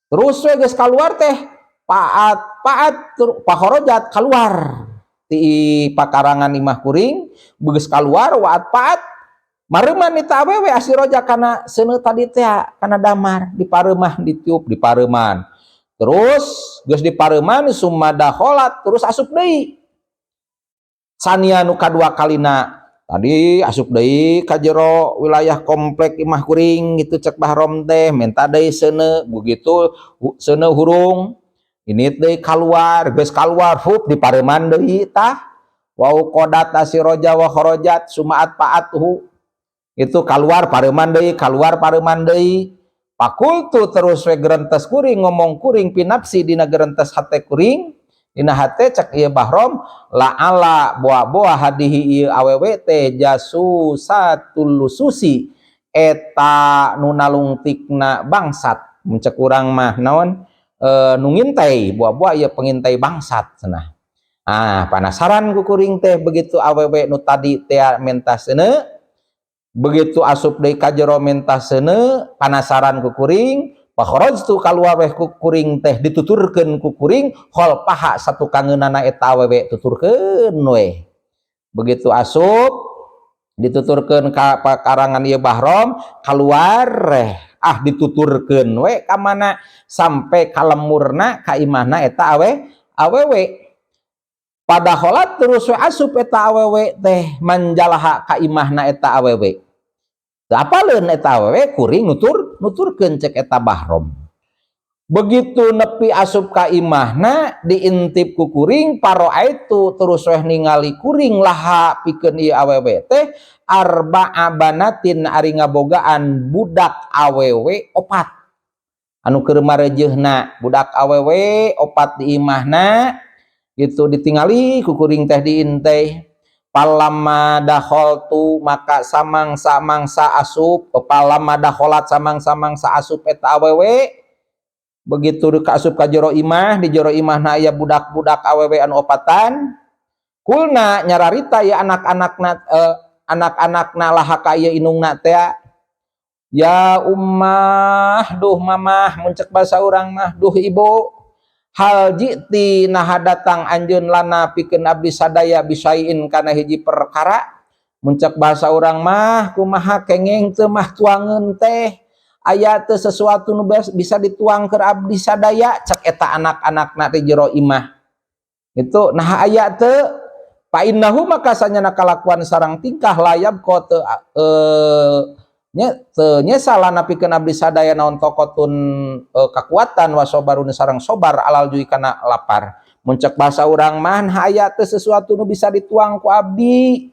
Terus we geus keluar teh, paat paat pahorojat, keluar ti pakarangan imah kuring, geus keluar, waat paat mareuman eta awewe asiroja kana seuneu tadi teh, kana damar, di pareumah, ditiup di pareuman. Terus geus di pareuman, summa dakholat, terus asup deui sania nu kadua kalina tadi, asup deui ka jero wilayah komplek imah kuring gitu, cek Bahrom teh, minta deui seuneu. Begitu seuneu hurung, ini deui keluar, geus keluar, hup, di pareuman deui tah, wa auqadat asiroja wa kharajat sumaat paathu, itu keluar pareuman deui, keluar pareuman deui. Pakultu, terus we gerentes kuring, ngomong kuring, pinapsi, dina gerentes hate kuring, dina hate, cek ieu Bahrom, la'ala, boa-boa, hadihi, ieu awewe teh, jasusatul lususi, eta nu nalungtikna bangsat. Mun cek urang mah naon, nu ngintai, boa-boa ieu pengintai bangsat cenah. Ah, penasaran ku kuring teh. Begitu awewe nu tadi teh menta seuneu, begitu asup deui ka jero menta seuneu, penasaran ku kuring. Fakharajtu, kaluar weh ku kuring teh, dituturkeun ku kuring khalfaha, satukangeunana eta awewe, tuturkeun weh. Begitu asup, dituturkeun ka pakarangan ieu Bahrom, keluar eh, ah, dituturkeun we ka mana sampai ka lemurna, ka imahna eta awewe. Padakholat, terus we asup eta awewe teh, manjalaha, ka imahna eta awewe. Teu apaleun eta awewe kuring nuturkeun, cek eta Bahrom. Begitu nepi asup ka imahna, diintip ku kuring, itu terus weh ningali kuring, laha, pikeun ieu awewe teh, arba'a banatin, ari ngabogaan budak awewe opat anu keur marejeuhna, budak awewe opat di imahna itu ditingali ku kuring teh, diinteh. Palama dakholtu, maka samang-samangsa asup, palama dakholat, samang-samangsa asup eta awewe, begitu ka asup ka jero imah, di jero imahna aya budak-budak awewe anu opatan, kulna, nyararita ya anak-anakna, anak-anakna, laha, ka ieu indungna teh, ya ummah, duh mamah, mun cek bahasa urang mah duh ibu, hal jiti, naha datang anjeun, lana, pikeun abdi sadaya, bisyai'in, kana hiji perkara? Mun cek bahasa urang mah kumaha, kengeng teu mah tuangeun teh, aya teu sesuatu nu bisa dituang ke abdi sadaya? Cek eta anak-anakna di jero imah itu, nah, aya teu? Fa innahu, maka sanyana kalakuan sarang tingkah layab ko teu nya teu nyesa, lana, pikeun abdi sadaya, naon taqotun, kakuatan, wa sobarun, sarang sobar, alal jui, kana lapar. Mun cek bahasa urang mah, aya teu sesuatu nu bisa dituang ku abdi?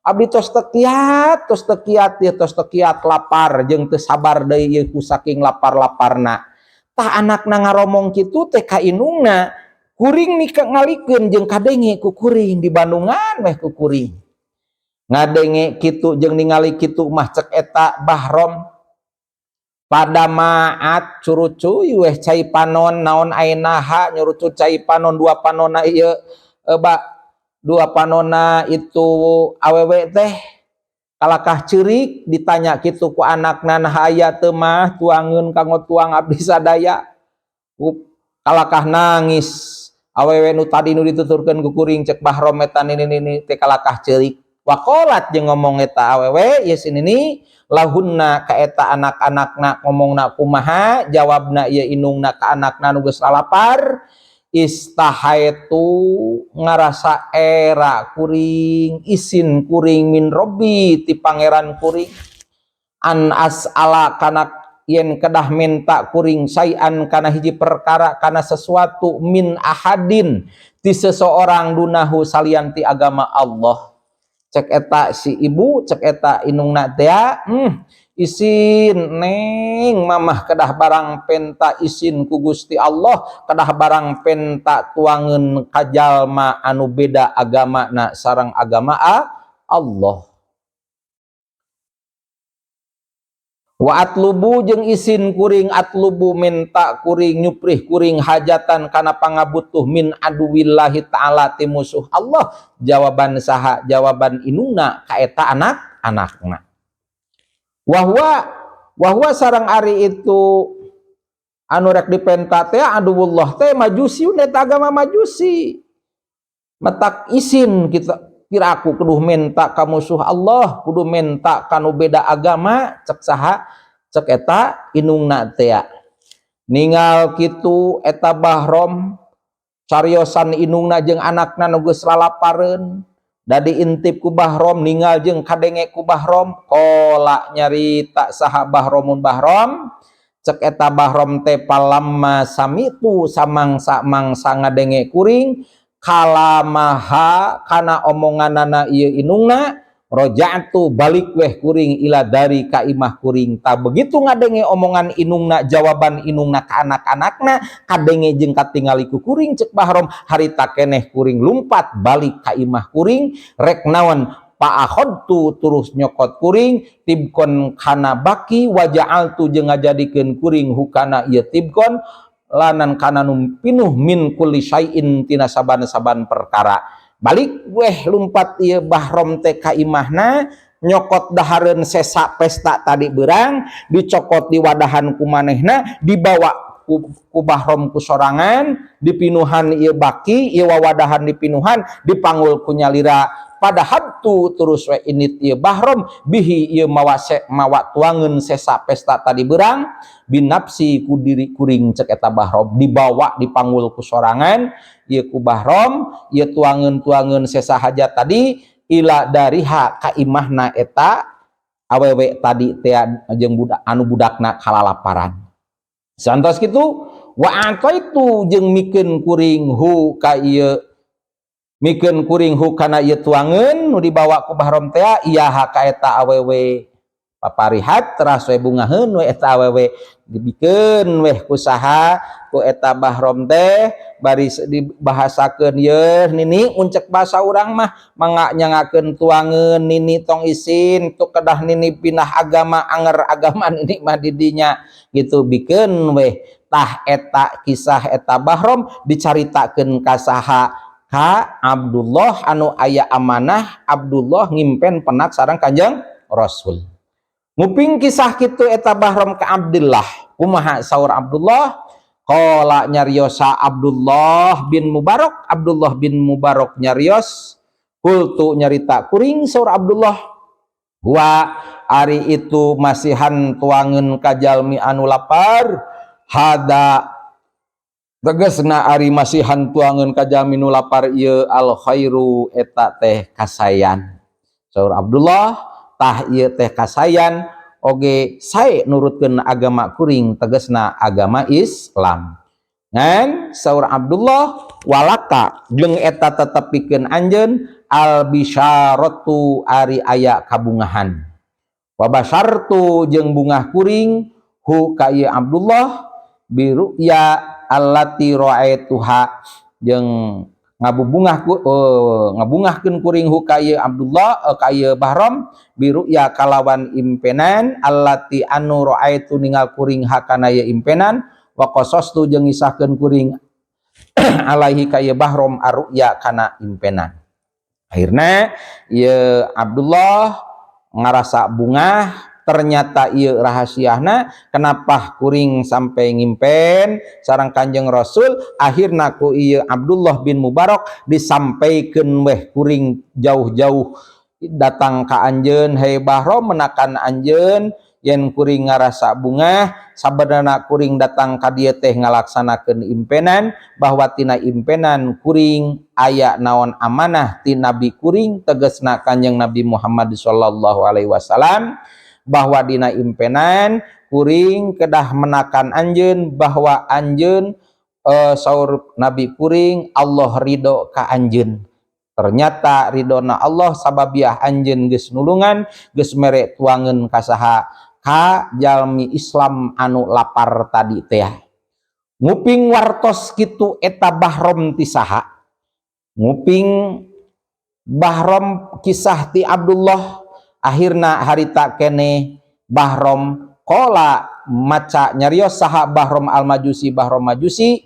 Abdi tos teu kiat, tos teu kiat ieu, tos teu kiat lapar jeung teu sabar deui ieu ku saking lapar-laparna. Tah, anakna ngaromong kitu teh ka indungna, kuring nih ngalikeun jeung kadenge ku kuring di Bandungan weh ku kuring ngadenge kitu jeung ningali kitu mah, cek eta Bahrom, pada maat, curucuy weh cai panon, naon ainaha, nyurucut cai panon dua panona ieu, ba dua panona itu awewe teh. Kalakah ceurik ditanya kitu ku anakna, "Nah, aya teu, Mah, tuangeun kanggo tuang abdi sadaya?" Kalakah nangis awewe nu tadi nu dituturkeun ku kuring, cek Bahrom eta nini nini teh kalakah ceurik. Waqolat jeung ngomong eta awewe ieu si nini lahunna ka eta anak-anakna. Ngomongna kumaha jawabna ieu indungna ka anakna nu geus lalapar? Istahaitu ngarasa era kuring, isin kuring, min robbi ti pangeran kuring, an as'ala kana yen kedah minta kuring, syai'an kana hiji perkara, kana sesuatu, min ahadin ti seseorang, dunahu salian ti agama Allah. Cek eta si ibu, cek eta indungna teh, isin neng, mamah kedah barang penta isin ku Gusti Allah, kedah barang penta tuangeun ka jalma anu beda agama na sareng agama Allah. Wa atlubu jeung isin kuring, atlubu minta kuring, nyuprih kuring, hajatan kana pangabutuh, min aduwillahi ta'ala ti musuh Allah. Jawaban saha? Jawaban indungna ka eta anak-anakna. Wahwa wahwa sareng ari itu anu rek dipenta teh aduwullah teh majusi, eta agama majusi. Matak isin kita piraku kudu minta ka musuh Allah, kudu minta kanu beda agama. Cek saha? Cek eta indungna teh. Ningal kitu eta Bahrom cariosan indungna jeung anakna nu geus lalapareun, da diintip ku Bahrom, ningal jeung kadenge ku Bahrom. Qala nyarita saha Bahromun Bahrom, cek eta Bahrom teh, palamma samitu samangsa mangsa ngadenge kuring, kalamaha kana omonganana ieu indungna, roja'tu balik weh kuring, ila dari ka imah kuring. Tak begitu ngadenge omongan indungna, jawaban indungna ka anak-anakna, kadenge jeung katingali ku kuring, cek Bahrom, harita keneh kuring lumpat balik ka imah kuring. Rek naon? Fa'akhadtu terus nyokot kuring, tibkon kana baki, waja'altu jeung ngajadikeun kuring, hukana ieu tibkon, lanan kana nu pinuh, min kulli syai'in tina saban-saban perkara. Balik weh lumpat ieu Bahrom teh ka imahna, nyokot dahareun sesa pesta tadi berang, dicokot di wadahan ku manehna, dibawa ku Bahrom ku sorangan, dipinuhan ieu baki, ieu wawadahan dipinuhan, dipanggul ku nyalira. Pada habtu terus we init ieu Bahrom, bihi ieu mawa mawa tuangeun sesa pesta tadi berang, binapsi ku diri kuring. Cek eta Bahrom, dibawa dipanggul ku sorangan ieu ku Bahrom ieu tuangeun-tuangeun sesa hajat tadi, ila dariha ka imahna eta awewe tadi teh jeung budak anu budakna kalalaparan. Santos kitu, wa itu jeung mikeun kuring hu ka ieu, mikeun kuring hu kana ieu tuangeun nu dibawa ku Bahrom teh, iya ka eta awewe. Paparihat teras we bungaheun we eta awewe, dibikeun weh ku saha? Ku eta Bahrom teh. Bari dibahasakeun, "Yeuh nini," mun cek bahasa urang mah, "mangga nyangakeun tuangeun nini, tong isin tu kedah nini pindah agama, anger agama nini mah di dinya." Gitu bikeun weh. Tah, eta kisah eta Bahrom dicaritakeun ka saha? Ka Abdullah anu aya amanah Abdullah ngimpen penak sareng Kanjeng Rasul. Nguping kisah kitu eta Bahrom ka Abdullah, kumaha saur Abdullah? Qala nyariosa Abdullah bin Mubarak, Abdullah bin Mubarak nyarios, qultu nyarita kuring, saur Abdullah, huwa ari itu masihan tuangeun ka jalmi anu lapar, hada tegasna ari masihan tuangeun ka jalmi nu lapar ieu, al khairu eta teh kasayan. Saur Abdullah, tah ieu teh kasayan oge sae nurutkeun agama kuring, tegasna agama Islam. Ngan saur Abdullah, walaka jeung eta tetep pikeun anjeun, al bisyaratu ari aya kabungahan. Wa basyartu jeung bungah kuring, hu ka ieu Abdullah, biru'ya allati ra'aituha jeung ngabubungah ku ngabungahkeun kuring, hu ka ieu Abdullah, ka ieu Bahrom, biru'ya kalawan impenan, allati anu ra'aitu ningal kuring hakana ieu impenan, wa qasastu jeung ngisahkeun kuring, alaihi ka ieu Bahrom, arru'ya kana impenan. Akhirna ieu Abdullah ngarasa bungah. Ternyata ieu rahasiana kenapa kuring sampai ngimpen sareng Kanjeng Rasul. Akhirna ku ieu Abdullah bin Mubarak disampaikan weh kuring jauh-jauh datang ka anjeun, "Hei Bahrom, menakan anjeun yen kuring ngarasa bungah. Sabenerna kuring datang ka dieu teh ngalaksanakeun impenan, bahwa tina impenan kuring aya naon amanah ti nabi kuring, tegesna Kanjeng Nabi Muhammad sallallahu alaihi wasallam, bahwa dina impenan kuring kedah menakan anjeun bahwa anjeun, saur nabi kuring, Allah ridho ka anjeun. Ternyata ridona Allah sababiah anjeun geus nulungan, geus mere tuangeun ka saha, ka jalmi Islam anu lapar tadi teh." Nguping wartos kitu eta Bahrom ti saha? Nguping Bahrom kisah ti Abdullah. Akhirna harita kene Bahrom qala maca nyarios saha Bahrom al-Majusi. Bahrom Majusi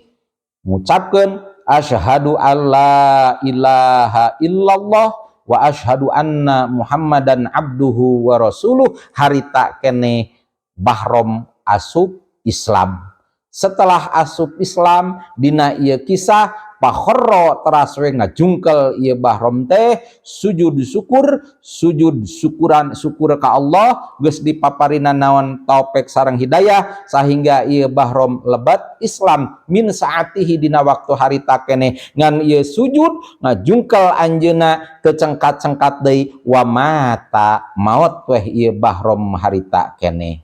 ngucapkeun, "Asyhadu alla ilaha illallah wa asyhadu anna Muhammadan abduhu wa rasuluh." Harita kene Bahrom asup Islam. Setelah asup Islam, dina ieu kisah, fakharra teras we ngajungkel ieu Bahrom teh sujud syukur, sujud syukuran, syukur ka Allah geus dipaparina naon taufik sareng hidayah sehingga ieu Bahrom lebat Islam min saatihi dina waktu harita kene. Ngan ieu sujud ngajungkel anjeuna teu cengkat-cengkat deui, wa mata maot weh ieu Bahrom harita kene.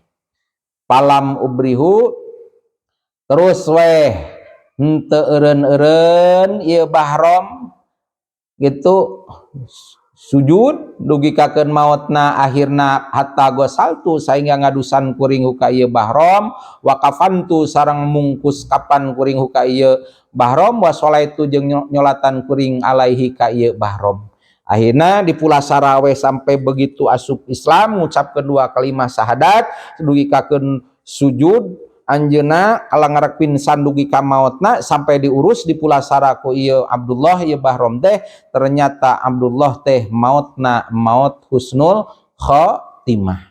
Falam ubrihu terus weh henteu eureun-eureun ieu Bahrom gitu sujud dugikakeun maotna. Akhirna hatta ghasaltu sehingga ngadusan kuring ka ieu Bahrom, wa kafantu sareng mungkus kapan kuring ka ieu Bahrom, wa sholaitu jeung nyolatan kuring alaihi ka ieu Bahrom. Akhirna dipulasara we sampai begitu asup Islam, ngucapkeun dua kalimat syahadat, dugikakeun sujud anjeuna kalangarek pingsan dugi ka maotna, sampai diurus dipulasara ku ieu Abdullah ieu Bahrom teh. Ternyata Abdullah teh maotna maot husnul khotimah.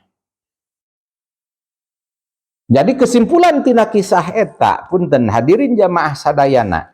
Jadi kesimpulan tina kisah eta, punten hadirin jamaah sadayana,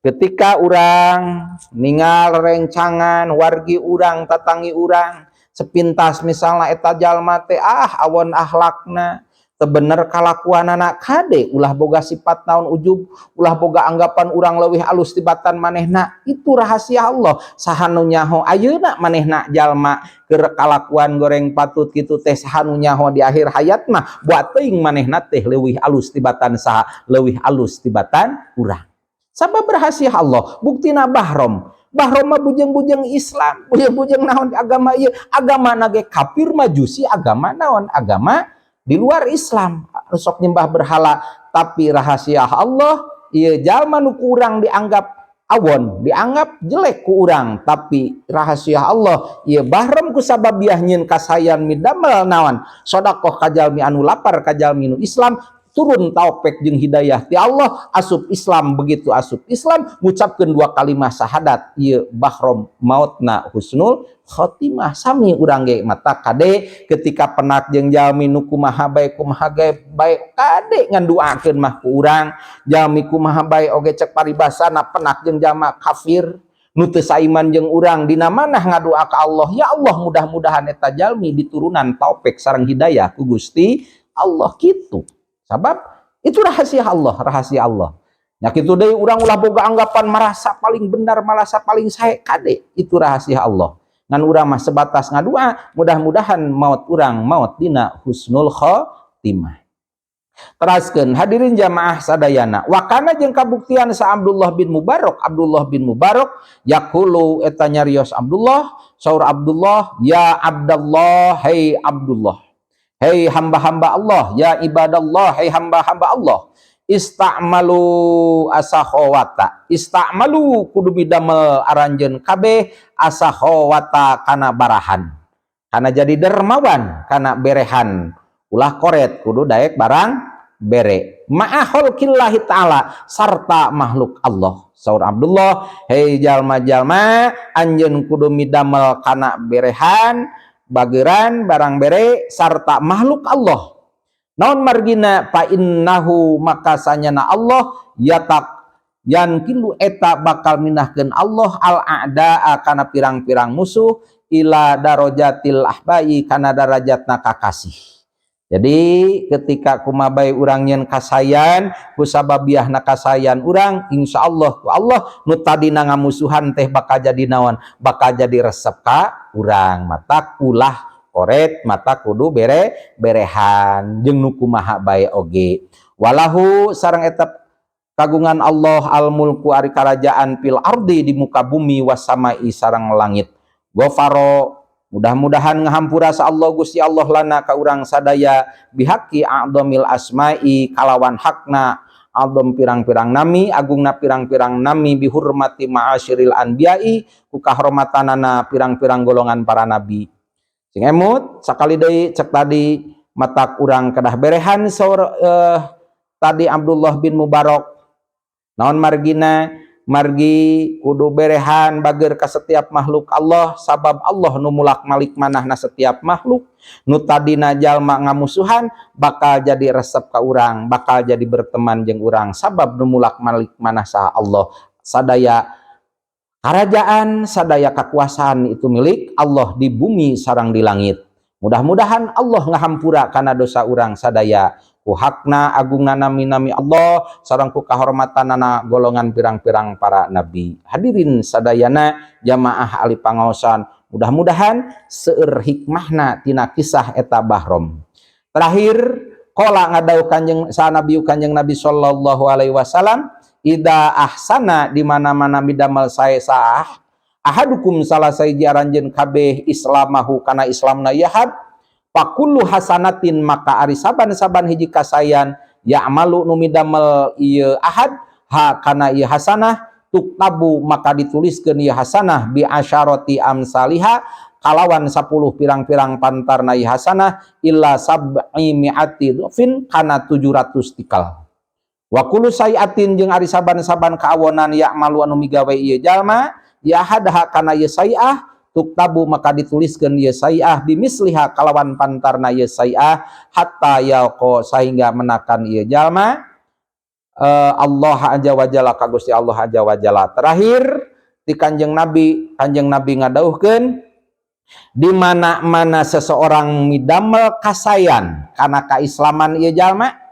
ketika urang ningal rencangan wargi urang, tatangi urang sepintas misalnya eta jalma teh ah awon akhlakna, teu bener kalakuanana, kade ulah boga sifat naon ujub, ulah boga anggapan urang leuwih alus tibatan manehna. Itu rahasia Allah. Saha nu nyaho ayeuna manehna jalma keur kalakuan goreng patut kitu teh, saha nu nyaho di akhir hayat mah buat teuing manehna teh leuwih alus tibatan saha, leuwih alus tibatan urang, sabab rahasia Allah. Buktina Bahrom. Bahrom mah bujeng-bujeng Islam, bujeng-bujeng naon agama ieu, agama nage kafir Majusi, agama naon, agama di luar Islam, sok nyembah berhala. Tapi rahasia Allah, ieu jalma nu kurang dianggap awon, dianggap jelek ku urang, tapi rahasia Allah ieu Bahrom ku sababiah nyieun kasayan midamel naon sodakoh ka jalmi anu lapar, ka jalmi nu Islam, turun taufik jeung hidayah ti Allah, asup Islam. Begitu asup Islam, ngucapkeun dua kalimat syahadat, ieu Bahrom mautna husnul khotimah. Sami urang ge mata kade ketika penak jeung jalmi nu kumaha bae, kumaha ge bae, kade ngan duakeun mah ku urang jalmi kumaha bae oge. Cek paribasana penak jeung jalma kafir nu teu saiman jeung urang, dina manah ngadua ka Allah, "Ya Allah, mudah-mudahan eta jalmi diturunan taufik sareng hidayah ku Gusti Allah," kitu. Sabab itu rahasia Allah, rahasia Allah. Ya kitu deui urang ulah boga anggapan merasa paling benar, merasa paling sae, kade itu rahasia Allah. Ngan urang mah sebatas ngadua, mudah-mudahan maut urang maut dina husnul khotimah. Teraskeun hadirin jamaah sadayana. Wakana jeung kabuktian sa Abdullah bin Mubarak, Abdullah bin Mubarak yaqulu eta nyarios Abdullah, saur Abdullah, "Ya Abdullah, hei Abdullah. Hei hamba-hamba Allah, ya ibadallah, hei hamba-hamba Allah. Ista'malu asakhawata. Ista'malu kudu midamel aranjeun kabeh asakhawata kana barahan. Kana jadi dermawan, kana berehan. Ulah koret, kudu daek barang bere. Ma'a khalqillahi ta'ala sarta makhluk Allah." Saur Abdullah, hei jalma-jalma, anjeun kudu midamel kana berehan. Bageran barang bere sarta makhluk Allah. Naon margina? Fa innahu, maka sanyana Allah yatak yanqilu, eta bakal mindahkeun Allah al a'daa, kana pirang-pirang musuh, ila darajatil ahbai, kana darajatna kakasih. Jadi ketika kumabai urang nyen kasayan, kusababiahna kasayan urang, insya Allah ku Allah nu tadina ngamusuhan teh bakal jadi naon? Bakal jadi resep ka urang. Mata ulah koret, mata kudu bere berehan jeung nu kumaha bae oge. Walahu, sareng eta kagungan Allah, al mulku, ari karajaan, fil ardi, di muka bumi, wasamai, sareng langit. Gofaro, mudah-mudahan ngahampura sa Allah Gusti Allah lana ka urang sadaya, bihaqi a'dhamil asma'i, kalawan hakna a'dham pirang-pirang nami, agungna pirang-pirang nami, bihurmati ma'asyiril anbiya'i, ku kahormatanana pirang-pirang golongan para nabi. Sing emut sakali deui, cek tadi matak urang kedah berehan. Saur tadi Abdullah bin Mubarak, naon margina? Margi kudu berehan, bager ka setiap makhluk Allah, sabab Allah nu mulak malik manahna setiap makhluk. Nu tadina jalma ngamusuhan bakal jadi resep ka urang, bakal jadi berteman jeung urang, sabab nu mulak malik manah saha? Allah. Sadaya kerajaan, sadaya kekuasaan itu milik Allah di bumi sareng di langit. Mudah-mudahan Allah ngahampura kana dosa urang sadaya ku hakna agungna nami-nami Allah sareng ku kahormatanana golongan pirang-pirang para nabi. Hadirin sadayana, jamaah ahli pangaosan, mudah-mudahan seueur hikmahna tina kisah eta Bahrom. Terakhir, qala, ngadawuh kanjeng sa nabi, kanjeng Nabi sallallahu alaihi wasallam, ida ahsana, di mana-mana midamel sae sah ahadukum, salah sahiji aranjeun kabeh, islamahu, kana islamna ahad, fakullu hasanatin, maka ari saban-saban hiji kasayan, ya'malu, nu midamel ieu ahad, ha, kana ieu hasanah, tuktabu, maka dituliskeun ieu hasanah, bi asyarati amsaliha, kalawan 10 pirang-pirang pantarna ieu hasanah, illa sab'i mi'ati dhufin, kana 700 tikal. Wa kullu sayiatin, jeung ari saban-saban kaawonan, ya'malu, anu migawe ieu jalma, ya ahad, ha, kana ieu sayiah, tuktabu, maka dituliskeun ieu sayiah, bimisliha, kalawan pantarna ieu sayiah, hatta yalqa, sehingga menakan ieu jalma, Allah azza wa jalla, ka Gusti Allah azza wa jalla. Terakhir di Kanjeng Nabi, Kanjeng Nabi ngadawuhkeun, di mana-mana seseorang midamel kasayan kana kaislaman ieu jalma,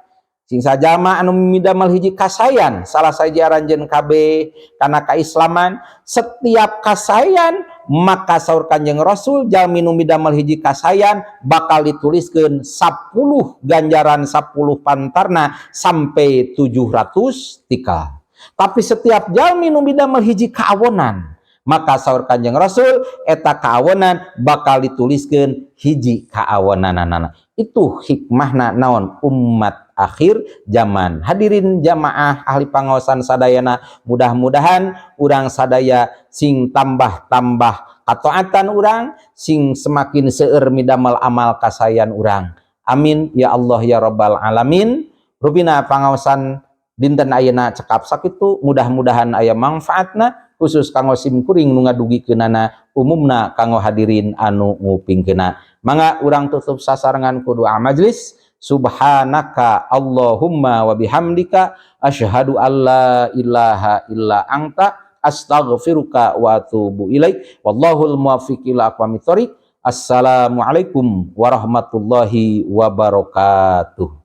sing sajalma anu midamel hiji kasayan salah sahiji aranjeun kabeh kana kaislaman, setiap kasayan, maka saur Kanjeng Rasul, jalmi nu midamel hiji kasayan bakal dituliskeun 10 ganjaran, 10 pantarna sampai 700 tikal. Tapi setiap jalmi nu midamel hiji kaawonan, maka saur Kanjeng Rasul, eta kaawonan bakal dituliskeun hiji kaawonanana. Itu hikmahna naon? Umat akhir zaman. Hadirin jamaah ahli pangaosan sadayana, mudah-mudahan urang sadaya sing tambah-tambah kataatan urang, sing semakin seueur midamel amal kasayan urang. Amin ya Allah ya rabbal alamin. Rupina pangaosan dinten ayeuna cekap sakitu, mudah-mudahan aya manfaatna, khusus kanggo sim kuring nu ngadugikeunana, umumna kanggo hadirin anu ngupingkeuna. Mangga urang tutup sasarengan ku doa majlis. Subhanaka Allahumma wa bihamdika, asyhadu alla ilaha illa anta, astaghfiruka wa atubu ilaik. Wallahul muwaffiq ila aqwamit thoriq. Assalamualaikum warahmatullahi wabarakatuh.